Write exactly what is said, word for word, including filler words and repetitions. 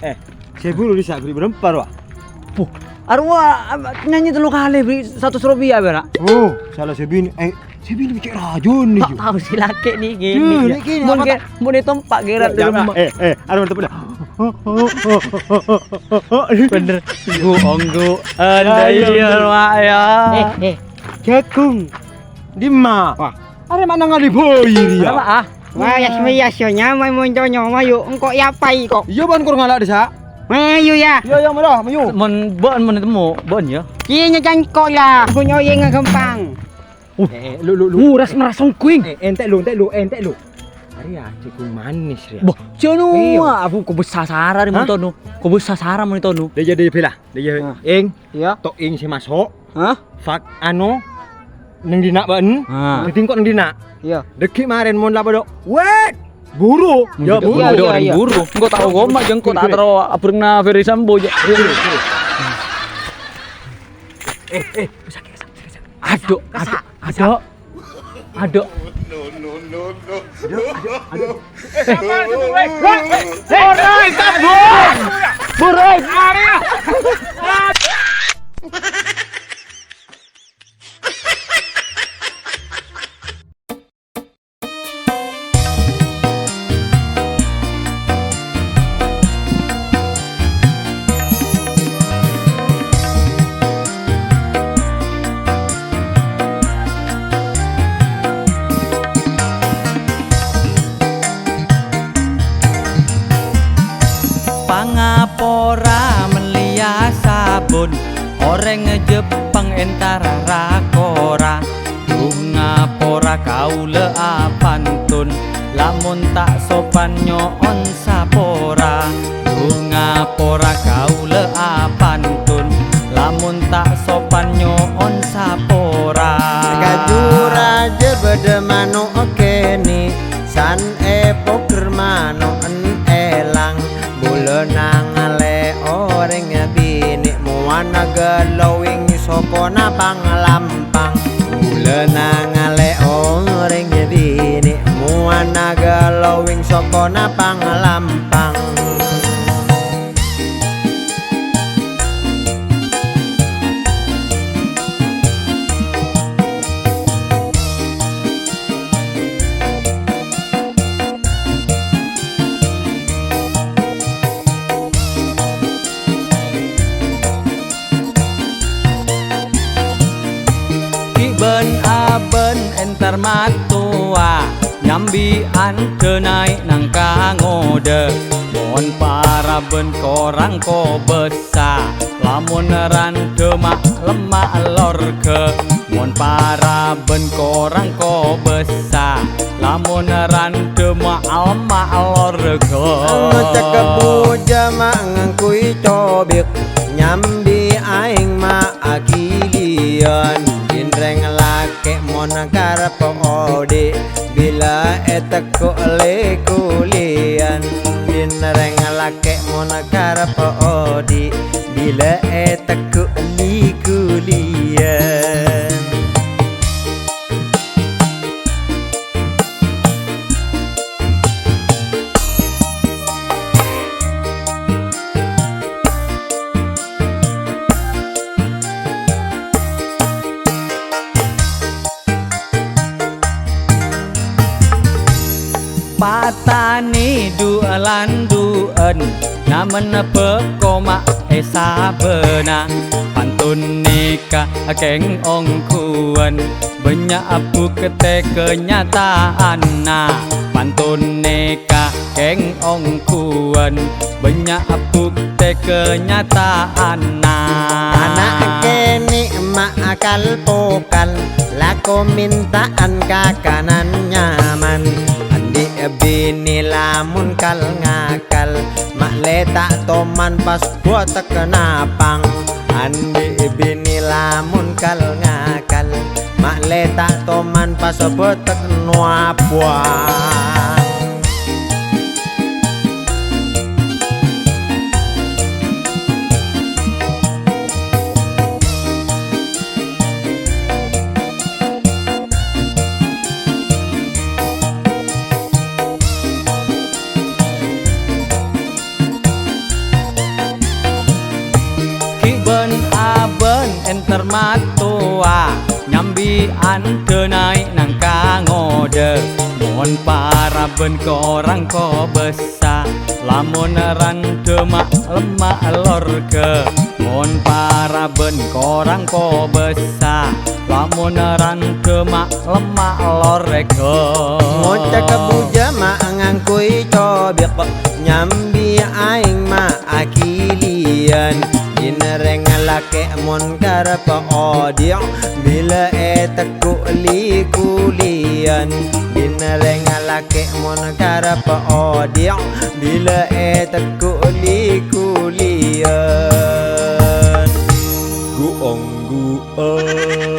Eh, sèbu lo' dissa' bherri' bârâmpa, rowa? Puh, arowa, am, nyanyi tello kalè bherri' satos rupiah, pèra'. Oh, sala sè binè'. Eh, sè binè' cè' rajâna, Kok yo. Tao sè lakè' nèka, Duh, nèka. Nèka, Mon apa kè-, ta-, mon ètompa' kèra Ya, ya, rumah. Eh, eh, arowa tempat. Bhender. Ghu, ongghu. Anda Ayo. Iya, Wak, ya. Eh, eh. Jagung. Dimma? Wah. Arè ma' nang ngalè bhâi rèya. Arapa, ah? Wah, yas, yas, yo, nyamai mon conyo, mayu, engko' yapai kok. Iyâ, bân kor ngala' dissa'. Mayu, ya. Iyâ, iyâ, mara, mayu. Mon bâ'en mon temmo, bâ'en, ya. Kèya nyajâ engko', ya. Ghun oyengnga ghâmpang. Uh. Eh, eh, lu, lu, lu. Muras merasong kuing. Eh, entek lu, entek lu, entek lu. Arèya jagung manis, rèya. Boh, jâno, Iya. Abu, kobâsa sara rè mon Hah? Tonu. Kobâsa sara mon tonu. Dè, dè, dè, bhâi la. Dè, dè, Ah. ing. Iyâ. Tok ing sè maso'. Hah? Fak, ano, neng dinna' bâ'en? Ah. Dhâddhi engko' neng dinna'? Iyâ. Dhâggi' marèn mon la padâ, wèt, buru. Mon Ya, buru. Iyâ, iyâ, orèng iyâ. Buru. Engko' tao koma, jâ engko' ta' Buru. Terro abhâreng na Ferry Sambo, jâ. Buru, buru. Eh, eh, sakè', sakè', sakè'. Adu, adu, adu. Adu. Adu, adu, adu. Burai, kabur! Burai! Pangapora mellèya sabun, orèng Jepang entar ra-kora. Duh ngapora kaulâ apantun, lamon ta' sopan nyo'on sapora. Duh ngapora kaulâ apantun, lamon ta' sopan nyo'on sapora. Kaju rajâ bâdâ mano' kènè', san èpoker mano'en èlang. Bulâ nangalè orèng binè', mowana glowing sokona panglampang. Bulâ nangalè orèng binè', mowana glowing sokona panglampang. Ki' bân abân entar mattowa, nyambi andhâ naè' nangka ngodâ. Mon parabân korang kobâsa, lamon randhâ ma' lemma' lorghâ. Mon parabân korang kobâsa, lamon randhâ ma' lemma' lorghâ. Ngocak kebujâ ma' ngangghuy cobik, nyambi aèng ma' agiliyân. Dhin rèng lakè' mon karep odi', bilâ ètegghu' li-ghuliyân. Dhin rèng lakè' mon karep odi', bilâ ètegghu' li-ghuliyân. Patanè du-, landu'ân, namen bhâko ma' èsabâna. Pantun nèka kèng ongghuwân, bânnya' bhuktè kanyata'anna. Pantun nèka kèng ongghuwân, bânnya' bhuktè kanyata'anna. Ana' kènè' ma' akal-pokal, lako menta'an kakanan nyaman. Andi' binè lamon kal-ngakal, ma' lè ta' toman pas bâtek napang. Andi' binè lamon kal-ngakal, ma' lè ta' toman pas bâtek napang. Mattowa nyambi andhâ naè' nangka ngodâ. Mon paraban korang kobâsa, lamon randhâ ma' lemma' lorghâ. Mon paraban korang kobâsa, lamon randhâ ma' lemma' lorghâ. Ngoca' ka bujâ ma' ngangghuy cobek, nyambi aèng ma' akiliyân. Dhin rèng lakè' mon karep odi', bilâ ètegghu' li-kuliyân. Dhin rèng lakè' mon karep odi', bilâ ètegghu' li-kuliyân. Gu-ong-gu'ong.